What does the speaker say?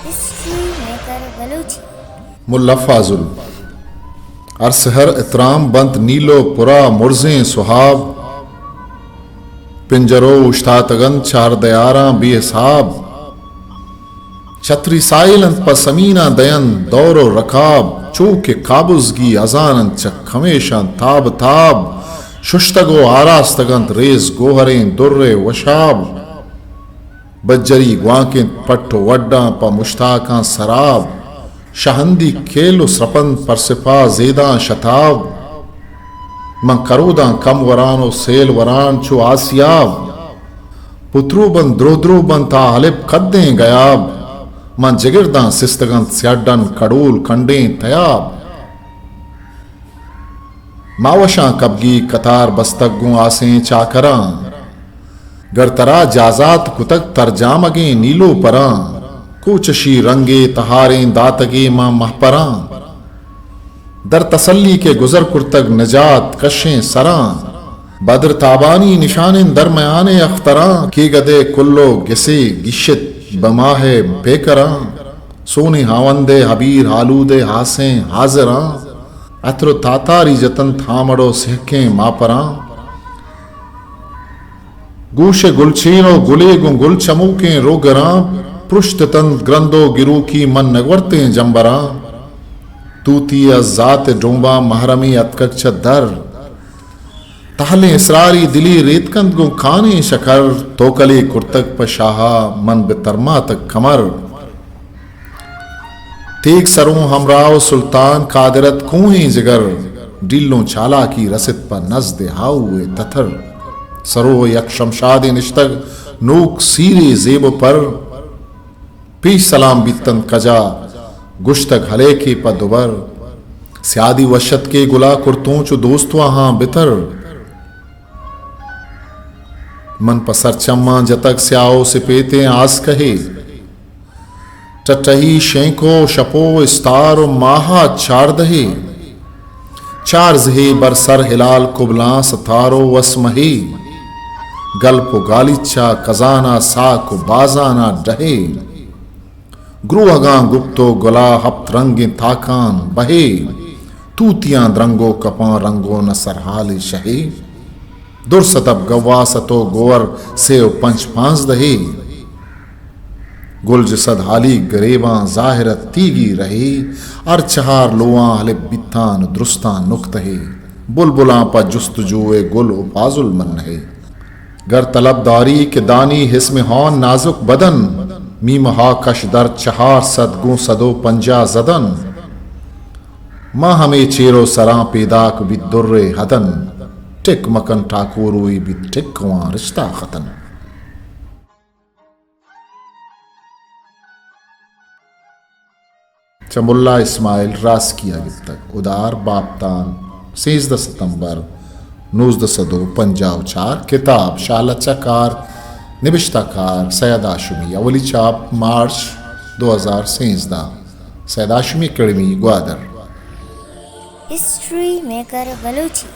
History maker Balochi. ملا فاضل۔ ہر سحر اترام بنت نیلو پرا مرزیں سہاب۔ پنجرو اوشتاتگ انت چہر دیاراں بے حساب۔ چھتری سائل انت پہ سمیناں دینت دور و رکاب۔ چو کہ کابزگی ہزان انت چک ہمیشاں تاب تاب۔ ششتگ و آراستگ انت ریز گوہریں در وشاب۔ بجری گوانک انت پٹ و وڈاں پہ مشتاکاں سراب۔ شہندی کیل و سرپند پر سپاہ زیداں شتاب۔ من کروداں کم وران و سیل وران چو آسیاب۔ پترو بنت درو درو بنت آ ہلپ کدیں گیاب۔ من جگرداں سستگ انت سیاڈن کڑول کنڈیں تیاب۔ ماوشاں کبگی قطار بستگ گوں آسیں چاکراں۔ گر ترا جازات کتگ ترجامگیں نیلو پراں۔ کوچشی رنگے تہاریں داتگے ماں مہپراں۔ در تسلی کہ گزر کرتگ نجات کشیں سراں۔ بدر تابانی نشانیں درمیان اختراں۔ کیگدے کلو گسے گیشت بماہ پیکراں۔ سونی ہاوندے ہبیر ہالودے ہاسیں حاضراں۔ عطر و تاتاری جتنت ہامڑ و سہکیں ماپراں۔ گوش گلچین و گلے گوں گل چموکیں روگراں۔ پرشتتنت گرند و گروکی من نگورتیں جمبراں۔ توتی از ذات ڈومباں محرمی اتکگ چہ در۔ تہلیں اسراری دلی ریتکنت گوں کانیں شکر۔ توکلے کرتگ پہ شاہا من بہ ترماتگ کمر۔ تیگ سروں ہمراہ و سلطان قادرت کوہیں جگر۔ ڈیلوں چالاکی رست پہ نزد ہاؤ تتر۔ سرو یک شمشادے نشتگ نوک سیرے زیب و پر۔ پیش سلام بیتنت کجا گشتگ ہلیکے پہ دوبر۔ سیادی وشتکے گلا کرتوں چو دوست واہاں بتر۔ من پہ سرچماں جتگ سیاہ و سپیتیں آسکہے۔ ٹٹہی شینکو شپو استار و ماہا چاردہے۔ چار زہے بر سر ہلال کبلاں ستار و وسمہے۔ گلپ و گالیچا کزانا ساک و بازانا ڈہے۔ گروہگاں گپت و گلا ہپت رنگیں تاکان بہے۔ توتیاں درنگ و کپاں رنگ و نہ سرحال شہے۔ در ستپ گواس اتو گور سے و پنچ پانزدہے۔ گل جسد حالی گریباں ظاہر ات تیگی رہے۔ ہر چہار لواں ہلپ بیتان و درستاں نکتہے۔ بلبلاں پہ جستجوئے گل و پازل منہے۔ گر طلب داری کہ دانی حسم ہان نازک بدن، میم ہا کش در چہار سد گوں سد و پنجاہ زدن۔ ما ہمے چیر و سراں پیداک بیت در ہدن۔ ٹک مکن ٹاکوروئی بیت ٹک واں رشتہ ختن۔ چہ ملا اسماعیل راسکی ء گپتگ۔ ادار باپتان، سیزدہ ستمبر نوزدہ سد و پنجاہ و چار۔ کتاب شاہ لچہ کار، نبشتہ کار سید ہاشمی۔ اولی چاپ مارچ دو ہزار سیزدہ۔ Syed Hashmi academy, Gwadar. History maker Balochi.